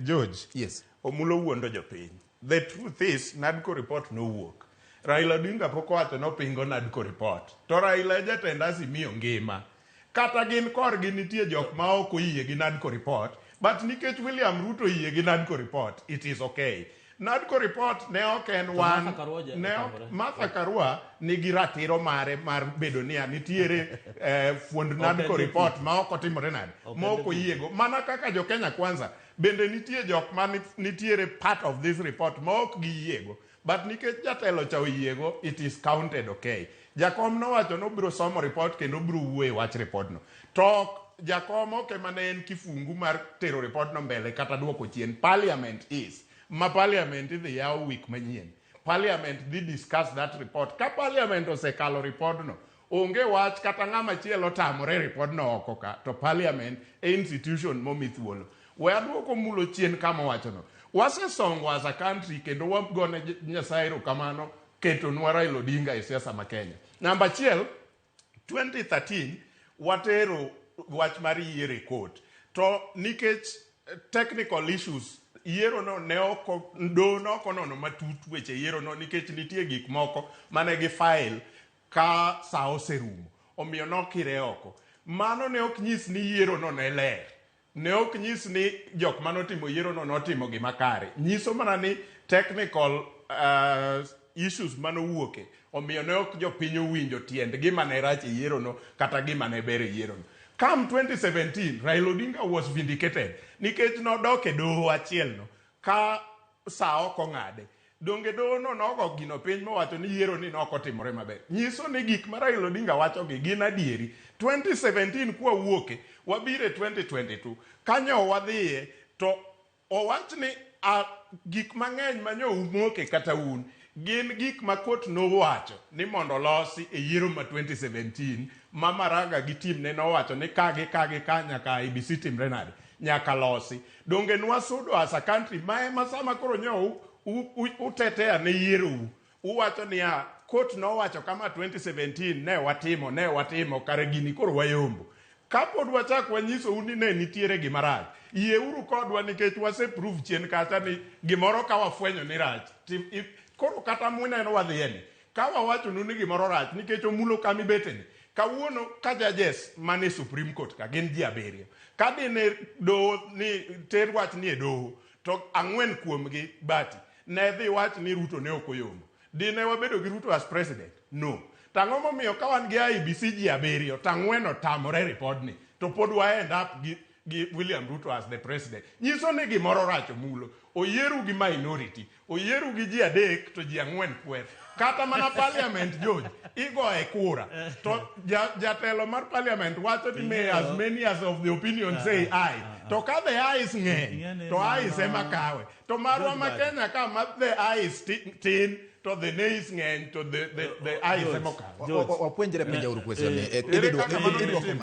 George. Yes. Omulo wuondo jopiny. The truth is, NADCO report nowuok. Raila Odinga pok owacho nopingo NADCO report. To Raila e jatend Azimio ngima. Kata gin korgi nitie jok ma ok oyie gi NADCO report, but nikech William Ruto oyie gi NADCO report, it is okay. NADCO report ne ok en To wan Martha Karua ne ok otamore. Martha Karua nigi ratiro mare mar bedo niya nitiere fuond Ok en NADCO deputy. report ma ok otimore nade Ok en ma ok deputy. oyiego mana kaka jo Kenya Kwanza bende nitie jok ma nitiere part of this report ma ok giyiego. But nikech jatelo cha oyiego, it is counted okay. Jakom nowacho ni obiro somo report kendo obiro wuoyo e wach report no. To ok jakom ok ema ne en kifungu mar tero report no mbele kata duoko chien. Parliament is. Ma parliament idhi yaw week manyien. Parliament dhi discuss that report. Ka parliament osekalo report no, onge wach kata ng'ama chielo tamore report no oko ka, to parliament e institution momi thuolo. We aduoko mulo chien kama owachono. Wasesongo as a country kendo wagone Nyasaye erokamano ketonwa Raila Odinga e siasa ma Kenya. Namba achiel, 2013 watero wach mar yiero e court. To nikech technical issues yiero no ne ok doho ne ok onono matut weche yiero no nikech nitie gik moko mane gi file ka sa oserumo. Omiyo nokire oko. Mano ne ok nyis ni yiero no ne ler. Ne ok nyis ni jok mane otimo yiero no notimo gima kare. Nyiso mana ni technical issues mane owuoke omiyo ne ok jopiny owinjo tiend gima ne rach e yiero no kata gima ne ber e yiero no. Come 2017, Raila Odinga was vindicated nikech nodok e doho achiel no ka sa ok ong'ade. Donge doho no nogo gino piny mowacho ni yiero ni nok otimore maber. Nyiso ni gik ma Raila Odinga wacho gi gin adieri. 2017 kwa wuoke, wabiro e 2022. Kanyo wadhiye to owach ni a, gik mang'eny manyo umoke kata un gin gik ma court nowacho ni mondo olosi e yiero ma 2017 ma Maraga gi team ne nowacho ni ka gi ka gi ka nyaka IEBC timre nade nyaka losi. Donge nwasudo as a country ma ema sama koro nyo utetea ne yierou uwacho niya court nowacho kama 2017 ne watimo ne watimo kare gini koro wayombo. Kapod wachak wanyisou ni ne nitiere gima rach, yieuru kodwa nikech wase prove chien kacha ni gimoro ka wafwenyo ni rach. Koro kata muneno wadhiye ni, ka wawachonu ni gimoro rach nikech omulo kama ibete ni, kawuono ka judges mane Supreme Court ka gin ji 7. Ka dine doho ni ter wach ni e doho, to 4 kuomgi bati ne dhi wach ni Ruto ne ok oyombo. Dine wabedo gi Ruto as president? No. To ang'o momiyo ka wan gi IEBC ji 7 to 4 otamore ripodni to pod wa end up gi William Ruto as the president? Nyiso ni gimoro rach omulo. Oyieru gi minority, oyieru gi ji 3 to ji 4 kwer. Kata mana parliament George igoye kura to jatelo mar parliament wacho ni may as many as of the opinion say aye. To ka the ayes ng'eny to ayes ema kawe. To marwa ma Kenya ka ma the ayes tin to the nays ng'eny to the ayes ema okawe. Wapuonjre penja uru question ni. Ere kaka mano mitimo?